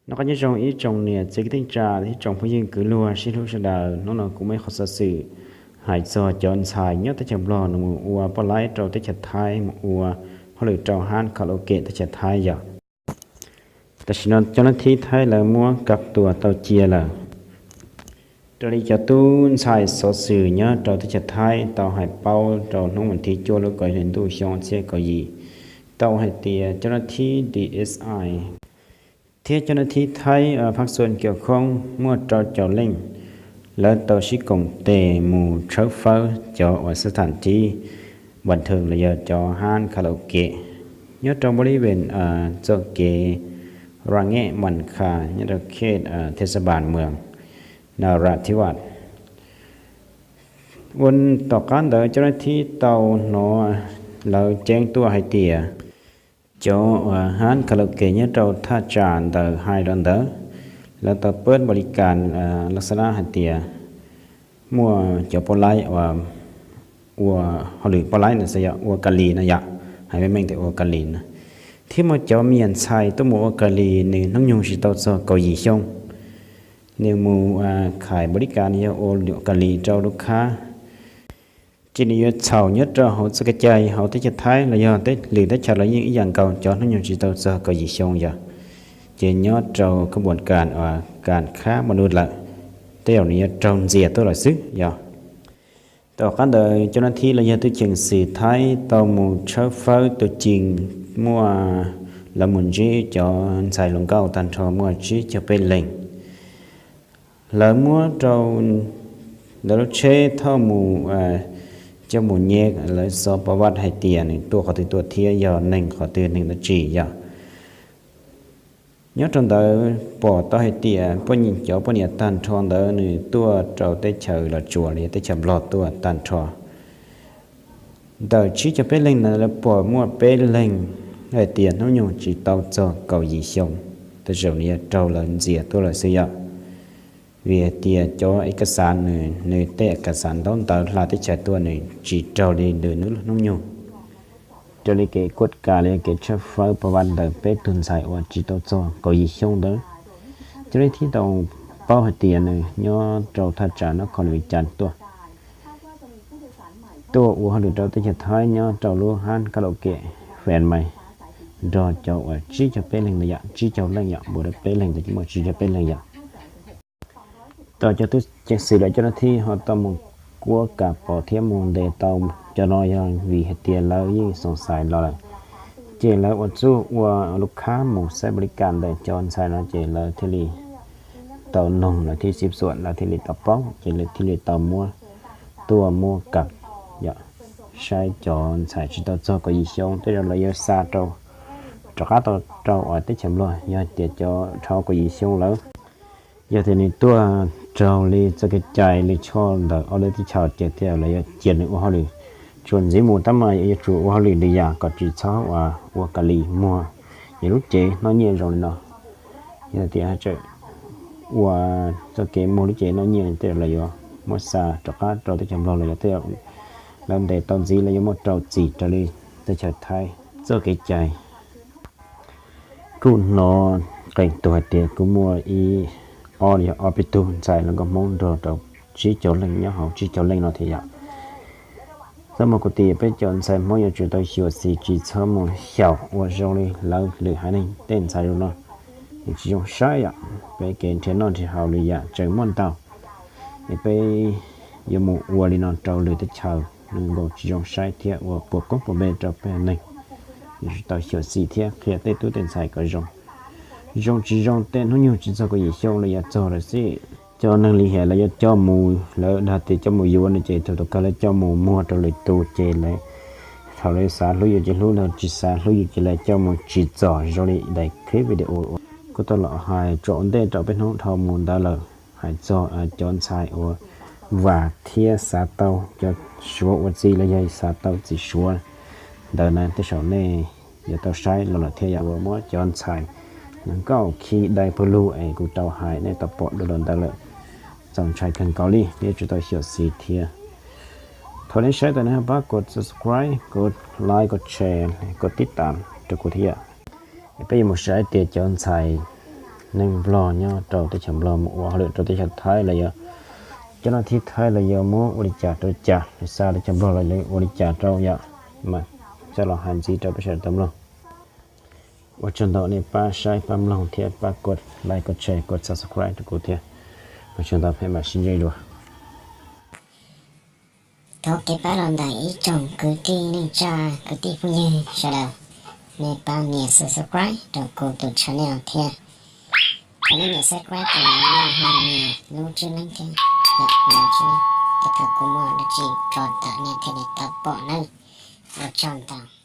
Noj qab nyob zoo ib tsoom niam txiv kwv tij neej tsa thiab tsoom phooj ywg kwv luag sib hlub sawv daws. Hnub no kuv muaj ib qho xov xwm hais txog cov ntxhais nyob teb chaws Nplog nws mus ua poj laib rau teb chaws Thaib, mus ua hauj lwm rau hab kha la o ke teb chaws Thaib yom. Tam sim no cov nab thib Thaib lawv muab kab tua tau cia lawm. Raws li cov tub ntxhais xov xwm nyob rau teb chaws Thaib tau hais paub rau hnub vas thib cuaj lub kaum hli ntuj xyoo ob txhiab kaum yim, tau hais tias cov nab thib D S I thiab cov nab thib Thaib phab xuam kiav khoob muaj rau caum leej, lawv tau sib koom tes mus tshawb fawb cov uas xab tham thib npas thwm los yog cov hab kha la o ke nyob rau npab li ven txoj kev Ra Ngej Mas Kha nyob rau khej thej xa npas mws Na Ra Thib Vaj. Ua tom qab ntawd cov nab thib tau hnov lawv ceeb tuaj hais tias cov uas hab kha la o ke nyob rau thaj tsam ntawd hais rau ntawd, lawv tau pab npaus li kas laj xab lab hais tias muaj cov poj laib uas ua hauj lwm poj laib no xwb yom, ua ka lis no yom, hais meej meej tias ua ka lis no, thiab muaj cov me nyuam ntxhais tuaj mus ua ka lis nws hnub nyoog tsis tau txog kaum yim xyoo, nws mus khais npaus li kas yog ua ka lis rau lub khab. Ces nws yuav txhaum nyob rau hauv txoj kev cai hauv teb chaws Thaib los yog lwm teb chaws los yeej ib yam nkaus, cov hnub nyoog tsis tau txog kaum yim xyoo yom, ces nyob rau kab npuas kas uas kas khab npa nus lawm, tej zaum nws yuav raug ntxias tuaj lawm xwb yom. Tom qab ntawd cov nab thib los yog tub ceev xwm Thaib tau mus tshawb fawb tus cees, muaj, lawv mus ntsib cov ntxhais hluas nkauj tag nrho muaj tsib caug peb leeg. Lawv muab rau lawv lub tsheb thauj mus, coj mus nyeb, lawv xov pa vaj hais tias nws tuaj qhov twg tuaj thiab yog neeg qhov twg neeg dab tsi yom. Nyob rau ntawd pom tau hais tias poj, cov poj niam tag nrho ntawd nws tuaj rau teb chaws Los Tsuas los yog teb chaws Nplog tuaj tag nrho. Ntawm tsib caug peb leeg ntawd lawv pom muaj peb leeg hais tias hnub nyoog tsis tau txog kaum yim xyoo, tej zaum nws yuav raug lawv ntxias tuaj lawm xwb yom. Vim hais tias cov ib kas xav nws, nws tej kas xav ntaub ntawv hla teb chaws tuaj nws tsis raug li lwm hnub nyoog. Raws li kev kuaj kas los yog kev tshawb fawb pa vaj ntawm peb tug ntxhais uas tsis tau txog kaum yim xyoo ntawd, cov nab thib tau paub hais tias nws nyob rau thaj tsam Nab Khos Lis Cas tuaj, tuaj ua hauj lwm rau teb chaws Thaib nyob rau lub hab kha la o ke Fem Maiv nrog cov uas tsib caug peb leeg ntawd yom, tsib caug leej yom, npuas rau peb leeg ntawd ces muaj tsib caug peb leeg yom. Tau cov tub ceev xwm lawv cov nab thib ho tau mus kuaj kas pom thiab mus ntes tau cov no yog vim hais tias lawv yeej xoom xais los lawm, ces lawv ua txuj ua lub khab mus xaib npaus li kas ntawm cov ntxhais no ces lawv thiaj li tau noog, lawv thiaj xib xuam, lawv thiaj li tau paub, ces lawv thiaj li tau muab tuaj muab kam yom, saib cov ntxhais tsis tau txog kaum yim xyoo tej zaum lawv yuav xa rau, rov qab tau rau uas teb chaws Nplog yog tias cov dhau kaum yim xyoo lawm. Yog tias nws tuaj raug li txoj kev cai li choj ntawm ob lub teb chaws ces tej zaum lawv yuav cia nws ua hauj lwm, tsuas ntxiv mus tab mas yuav tsum ua hauj lwm li yam kom tsis txhob ua, ua ka lis muag yus lub cev noj nyiaj zoo li no. Yog tias tseem ua txoj kev muag lub cev noj nyiaj tej zaum lawv yuav muab xa rov qab rau teb chaws Nplog los yog tej zaum lawv ntes tau ntxiv lawv yuav muab rau txim raws li teb chaws Thaib txoj kev cai. Kuj hnov qee tus hais tias kuj muaj ib ob, yog ob peb tug ntxhais hluas nkauj Hmoob nrog rau tsib caug leej nyob hauv tsib caug leej no thiab yom. Txhob muaj kuv tias peb cov ntxhais Hmoob yuav tsum tau xyuam xim tsis txhob mus xyaum ua zoo li lawv lwm haiv neeg tej ntxhais zoo no, nws tsis zoo saib yom. Peb kev nrhiav noj nrhiav haus lwm yam tseem muaj ntau, es peb yuav mus ua li no rau lwm teb chaws nws nkaus tsis zoo saib thiab ua puas koob puas npe rau peb haiv neeg. Yuav tsum tau xyuam xim thiab qhia tej tub tej ntxhais kom zoo. Zoo tsis zoo tej hnub nyoog tsis txog kaum yim xyoo los yuav txog lawm xwb. Cov neeg lim hiam lawv yuav coj mus, lawv dag tias coj mus yuav no ces thaum tom kawg lawv coj mus muag rau lwm tus ces lawv, thaum lawv xav hlub yus ces hlub, lawv tsis xav hlub yus ces lawv coj mus tsim txom zoo li daim clip video kuv tau los hais tsom ua ntej rau peb hnub dhau mus ntawd lawm, hais txog cov ntxhais uas vam thiab xav tau cov Suav ua txiv los yog xav tau txiv Suav ntawd na, tej zaum nej yuav tau saib los lawm thiab yom, uas muab cov ntxhais hluas nkauj khi dai pawg lug es kuv tau hais nej tau pom dua los ntawd lawm. Txaus ntshai kawg nkaus li, nej yuav tsum tau xyuam xim thiab. Thaum nej saib tau nej pab kom subscribe, kom like, kom share, kom tib tam rau kuv thiab yom. Peb yuav mus saib tias cov ntxhais neeg Nplog nyob rau teb chaws Nplog mus ua hauj lwm rau teb chaws Thaib los yog cov no thib Thaib los yog muab ua li cas rau cas, lawv xa teb chaws Nplog los lawv ua li cas rau yom, mas coj los hais ntxiv rau peb sawv daws tau mloog. Ua tsaug ntau nej pab saib pab mloog thiab pab kuv like, kuv share, kuv subscribe rau kuv thiab. Ua tsaug ntau, peb mam sib ntsib dua. Thov kev pab los ntawm ib tsoom kwv tij neej tsa, kwv tij phooj ywg sawv daws, nej pab nias subscribe rau kuv tus channel thiab. Thaum nej nias subscribe rau no nej ho nias lub tswb leeb thiab, nias lub tswb leeb, es thaum kuv muaj dab tsi tso tawm nej thiaj li tau pom nawb. Ua tsaug ntau.